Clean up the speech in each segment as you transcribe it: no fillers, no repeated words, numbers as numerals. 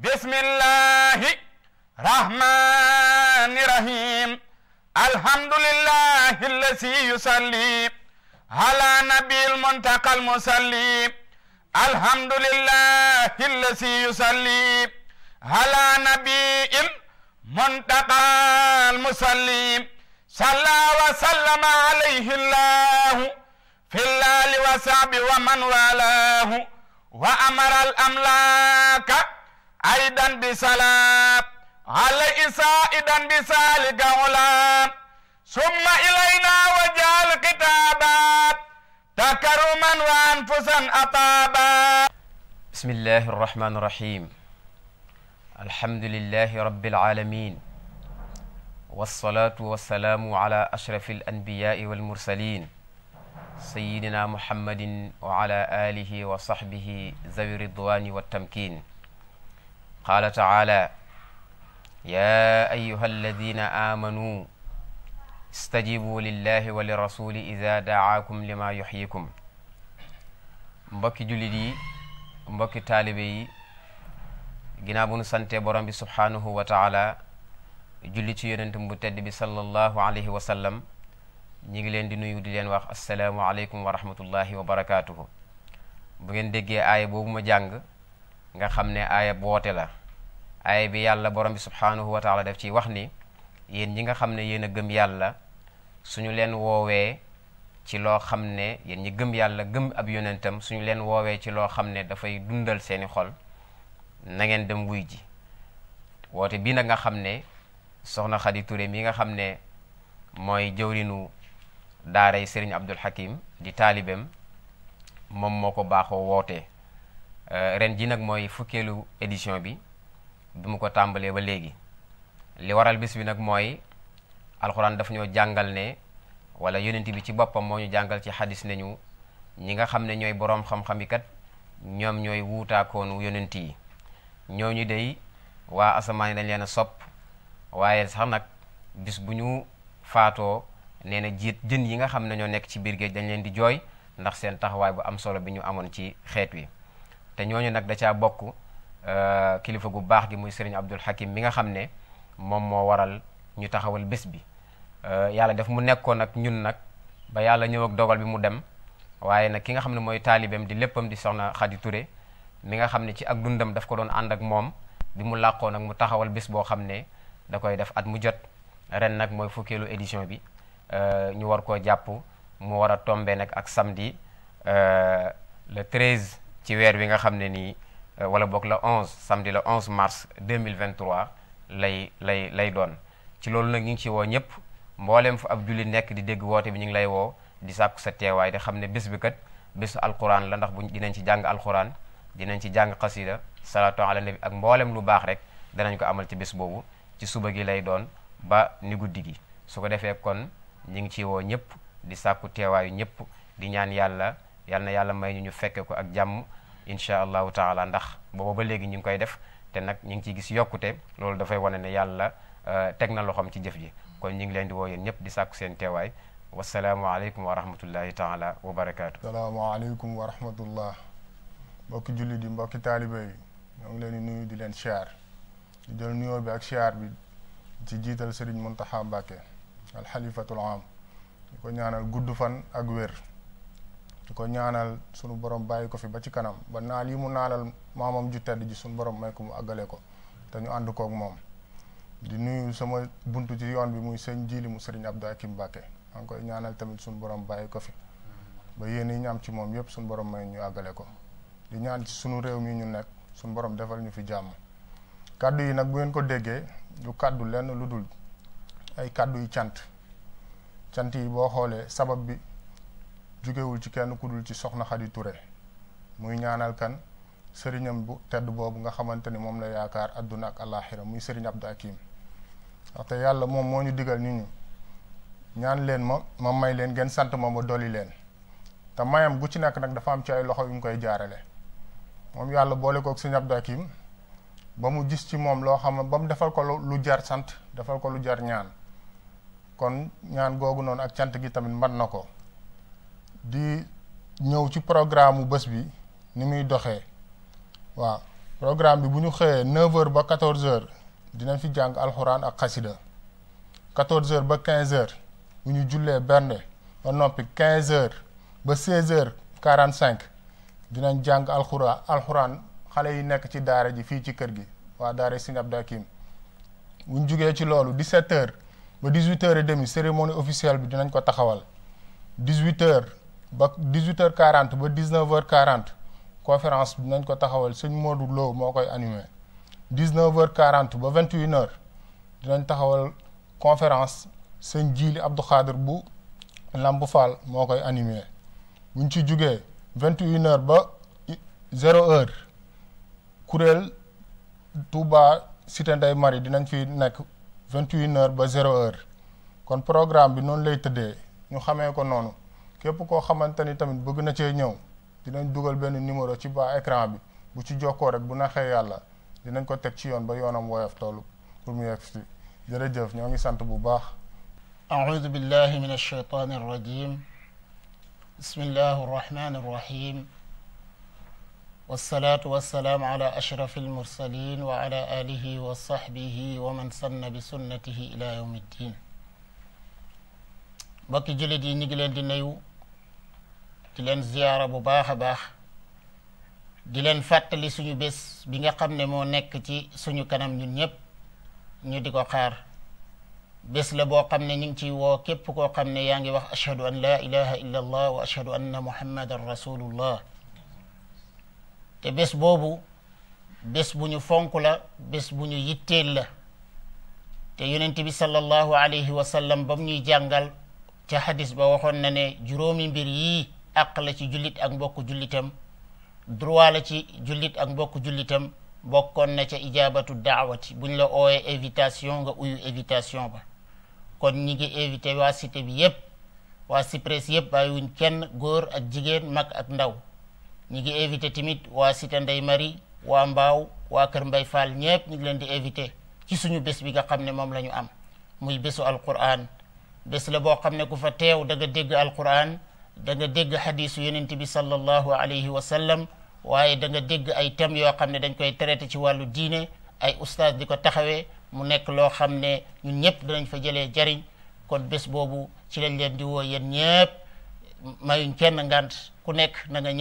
bismillahi rahmani rahim alhamdulillahi allasi yusalli ala nabil muntaqal musalli alhamdulillahi allasi yusalli ala nabil muntaqal musalli salla wa sallama alayhi llahu fil ali wa sahbi wa man walahu wa amara al amlaka aidan bi salam alayhi saidan bi salika ulam summa ilayna wa jal kitabat takaruman wa anfusan ataba. bismillahi arrahmani irrahim alhamdulillahi rabbil alamin wassalatu wassalaamu ala ashrafi alanbiyai walmursalin sayidina muhammadin wa ala alihi wa sahbihi zawi ridwani wattamkin qala taala ya ayuha alladina aamanu istajibu lillahi wa lirasuli ida daakum lima yuxyikum. mbokki jullit yi mbokki taalibe yi ginnaaw bu nu sante borom bi subhaanahu wa taala julli ci yonentam bu tedd bi sallallahu alayhi wa sallam ñi ngi leen di nuyu di leen wax assalaamu aleykum wa rahmatullahi wa barakaatuhu. bu ngeen déggee aaya boobu ma jàng nga xam ne aaya boote la, aaya bi yàlla borom bi subhaanahu wa taala def ci wax ni yéen ñi nga xam ne yéen a gëm yàlla suñu leen woowee ci loo xam ne yéen ñi gëm yàlla gëm ab yonentam suñu leen woowee ci loo xam ne dafay dundal seeni xol na ngeen dem wuy ji. woote bii nag nga xam ne soxna Xadi Touré mi nga xam ne mooy jëwrinu daaray Serigne Abdul Hakim di taalibem moom moo ko baaxoo wootee. ren ji nag mooy fukkeelu édition bi mu ko tàmbalee ba léegi. li waral bis bi nag mooy alxuraan daf ñoo jàngal ne wala yonent bi ci boppam moo ñu jàngal ci xadis nañu ñi nga xam ne ñooy boroom xam-xam yi kat ñoom ñooy wuutaakoonu yonent yi. ñooñu dey waa asamaan yi dañ leen a sopp, waaye sax nag bis bu ñu faatoo nee na jën yi nga xam ne ñoo nekk ci biir géej dañ leen di jooy ndax seen taxawaay bu am solo bi ñu amoon ci xeet wi. te ñooñu nag da caa bokk kilifa gu baax gi muy Serigne Abdul Hakim mi nga xam ne moom moo waral ñu taxawal bés bi. yàlla def mu nekkoon nag ñun nag ba yàlla ñëw ak dogal bi mu dem, waaye nag ki nga xam ne mooy taalibeem di léppam di soxna Xadi Touré mi nga xam ne ci ak dundam daf ko doon ànd ak moom bi mu làqoo nag mu taxawal bés boo xam ne da koy def at mu jot. ren nag mooy fukkeelu édition bi ñu war koo jàpp mu war a tombe nag ak samedi le 13 ci weer wi nga xam ne nii wala boog le 11 samedi le 11 mars 2023 lay doon. ci loolu nag ñu ngi ci woo ñëpp mbooleem fu ab julli nekk di dégg woote bi ñu ngi lay woo di sàkku sa teewaay di xam ne bés bi kat bésu alquran la, ndax bu dinañ ci jàng alquran, dinañ ci jàng xasida, salaatu ala nabi ak mboolem lu baax rek danañ ko amal ci bés boobu. ci suba gi lay doon ba ni guddi gi. su ko defee kon ñu ngi ci woo ñëpp di sàkku teewaayu ñëpp di ñaan yàlla na yàlla may ñu fekke ko ak jàmm incha allahu taala, ndax booba ba léegi ñu ngi koy def te nag ñu ngi ciy gis yokkute. loolu dafay wane ne yàlla teg na loxoom ci jëf ji. kon ñu ngi leen di woo yéen ñëpp di sàkku seen teewaay. wasalaamualeykum wa rahmatullahi taala wa barakaatu. salaamaaleykum wa rahmatullah. mbokki julli di mbokki taalibe yi ñoo ngi leen di nuyu di leen siyaar di jël nuyoo bi ak siyaar bi ci jiital Serigne Mountakha Mbacké alxalifatul am di ko ñaanal gudd fan ak wér, di ko ñaanal sunu borom bàyyi ko fi ba ci kanam ba naal yi mu naalal maamam ju tedd ji sunu borom may ko mu àggale ko te ñu ànd koog moom. di nuyu sama buntu ci yoon bi muy sëñ Jili mu Serigne Abdou Hakim Mbacké maa ngi koy ñaanal tamit sunu borom bàyyi ko fi ba yéen yi ñu am ci moom yëpp sunu borom may ñu àggale ko. di ñaan ci sunu réew mi ñu nekk sunu borom defal ñu fi jàmm. kaddu yi nag bu ngeen ko déggee du kaddu lenn lu dul ay kaddu yu cant yi boo xoolee sabab bi jugewul ci kenn ku dul ci soxna Xadi Touré muy ñaanal kan sëriñam bu tedd boobu nga xamante ni moom la yaakaar adduna ak alaxira muy Serigne Abdou Hakim. waxte yàlla moom moo ñu digal nit ñi ñaan leen ma may leen ngeen sant ma dolli leen, te mayam gu ci nekk nag dafa am ci ay loxo yu mu koy jaarale. moom yàlla boole kook Serigne Abdou Hakim ba mu gis ci moom loo xam ne ba mu defal ko lu jar sant, defal ko lu jar ñaan. kon ñaan googu noonu ak cant gi tamit mën na ko. di ñëw ci programme mu bés bi ni muy doxee waaw programme bi bu ñu xëyee 9h ba 14h dinañ fi jàng alxuraan ak xasida 14h ba 15h bu ñu jullee bernde ba noppi 15h ba 16h45 dinañ jàng alxuraan xale yi nekk ci daara ji fii ci kër gi waa daara Sëñ Abdou Hakim bu ñu jugee ci loolu 17h ba 18h30 cérémonie officielle bi dinañ ko taxawal 18h ba 18h40 ba 19h40 conférence bi dinañ ko taxawal sëñ Modou Lo moo koy animé 19h40 ba 21h dinañ taxawal conférence sëñ Jili Abdou Khadir bu Lamp Fall moo koy animé buñ ci jugee 21h ba 0h kuréel Touba Cité Ndeye Marie dinañ fi nekk 21h ba 0h kon programme bi noonu lay tëddee ñu xamee ko noonu képp koo xamante ni tamit bëgg na cee ñëw dinañ dugal benn numéro ci bas écran bi bu ci jokkoo rek bu naxee yàlla dinañ ko teg ci yoon ba yoonam woyof toolu pour mu yegg si jërëjëf ñoo ngi sant bu baax. أعوذ بالله من الشيطان الرجيم بسم الله الرحمن الرحيم والصلاة والسلام على أشرف المرسلين وعلى آله وصحبه ومن سن بسنته إلى يوم الدين بكي جلدي نجلن دي نيو دلن زيارة بباخ باخ دلن فاتلي سنو بس بيغا خامني مو نيك تي سنو kanam ñun ñep ñu diko xaar bés la boo xam ne ñu ngi ciy woo képp koo xam ne yaa ngi wax ashhadu an la ilaha illa allah wa ashhadu anna muhammadan rasulullah te bés boobu bés bu ñu fonk la bés bu ñu yitteel la te yonent bi sallallahu alayhi wa sallam bam ñuy jàngal ca hadis ba waxoon na ne juróomi mbir yii àq la ci jullit ak mbokku jullitam droit la ci jullit ak mbokku jullitam bokkoon na ca ijabatu daawati buñ la ooyee invitation nga uyu invitation ba kon ñi ngi invité waa cité bi yépp waa Cyprès yépp bàyyiwuñ kenn góor ak jigéen mag ak ndaw ñi ngi invité tamit waa cité Ndeye Marie waa Mbaaw waa Kër Mbay Fall ñépp ñu ngi leen di invité ci suñu bés bi nga xam ne moom la ñu am muy bésu alquran bés la boo xam ne ku fa teew da nga dégg alquran da nga dégg hadisu yonent bi sallallahu alayhi wa sallam waaye da nga dégg ay thèmes yoo xam ne dañ koy traité ci wàllu diine ay ustaas di ko taxawee mu nekk loo xam ne ñun ñëpp danañ fa jëlee jariñ kon bés boobu ci lañ leen di woo yéen ñëpp mayuñ kenn ngant ku nekk na nga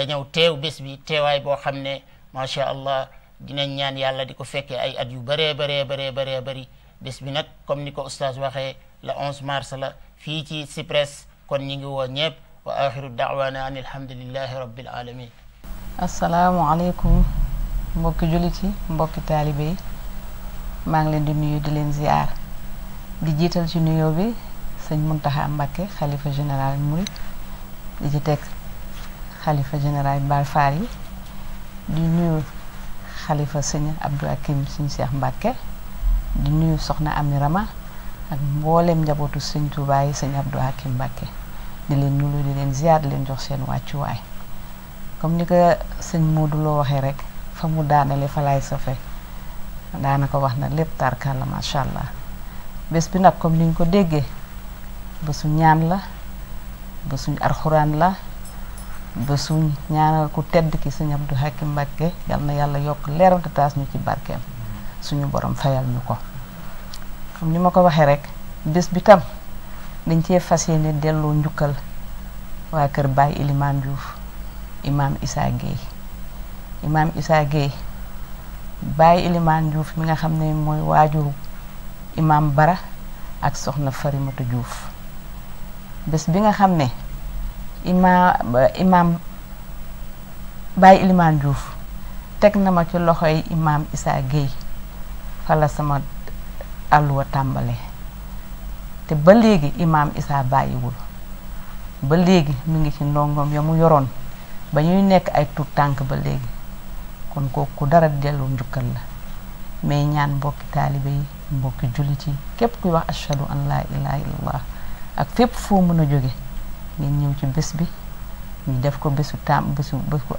ñëw teew bés bi teewaay boo xam ne macha allah dinañ ñaan yàlla di ko fekkee ay at yu bëree bëri bés bi nag comme ni ko ustaas waxee le 11 mars la fii ci Cyprès kon ñi ngi woo ñëpp wa axiru daawaana an alhamdulillahi rabbil alamin asalaamaaleykum mbokki jullit yi mbokki taalibe yi maa ngi leen di nuyu di leen ziar di jiital ci nuyoo bi sëñ Muntaxa Mbàkke xalifa général Mouride di ci teg xalifa général Baay Faal yi di nuyu xalifa sëñ Abdou Hakim sëñ Cheikh Mbàkke di nuyu soxna Ami Rama ak mboolem njabootu sëñ Tuubaa yi sëñ Abdou Hakim Mbàkke di leen nuyu di leen ziar di leen jox seen wàccuwaay comme ni ko sëñ Modou Lo waxee rek fa mu daanale fa laay sofe daanaka wax na lépp tarkalla macha allah bés bi nag comme niñ ko déggee bésu ñaan la bésu alxuraan la bésu ñaanal ku tedd ki sëñ Abdou Hakim Mbàkke yal na yàlla yokk leeram te taas ñu ci barkeem suñu borom fayal ñu ko comme ni ma ko waxee rek bés bi tam dañ cee fas yéene delloo njukkal waa kër Baye Elimane Diouf imam Issa Gueye Baye Elimane Diouf mi nga xam ne mooy waajuru imam Bara ak soxna Farimatu Diouf bés bi nga xam ne imam Baye Elimane Diouf teg na ma ci loxoy imam Issa Gueye fa la sama àlluwa tàmbale te ba léegi imam Issa bàyyiwul ba léegi mu ngi ci ndongom ya mu yoroon ba ñuy nekk ay tuut tànk ba léegi kon kooku dara delloo njukkal la mais ñaan mbokki taalibe yi mbokki jullit yi képp kuy wax ashhadu an la ilaha illallah ak fépp foo mën a jóge ngeen ñëw ci bés bi ñu def ko bésu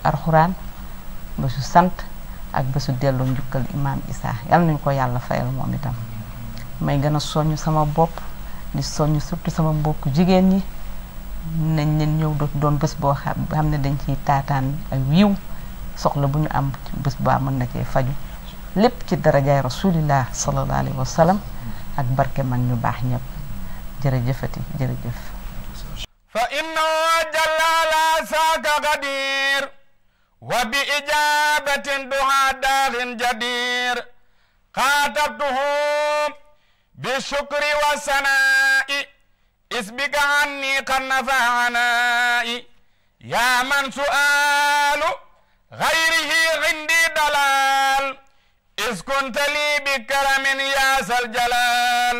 arxuraan bésu sant ak bésu delloo njukkal imam Issa yal nañu ko yàlla fayal moom itam may gën a soññ sama bopp di soññ surtout sama mbokk jigéen ñi nañ leen ñëw doon bés boo xam ne dañ ciy taataan ay wiiw soxla bu ñu am bés ba mën na cee faju lépp ci darajaay rasulillah sallallahu alayhi wa sallam ak barke mag ñu baax ñëpp jërëjëfati jërëjëf fa innahu jalla la saaka qadir wa bi ijabatin duha daaxin jadir xaatabtuhu bi shukri wa sanaa'i isbika anni qad nafaanaa'i yaa man su'aalu gayrihi indi dalal is kunta li bi karamin ya sal jalal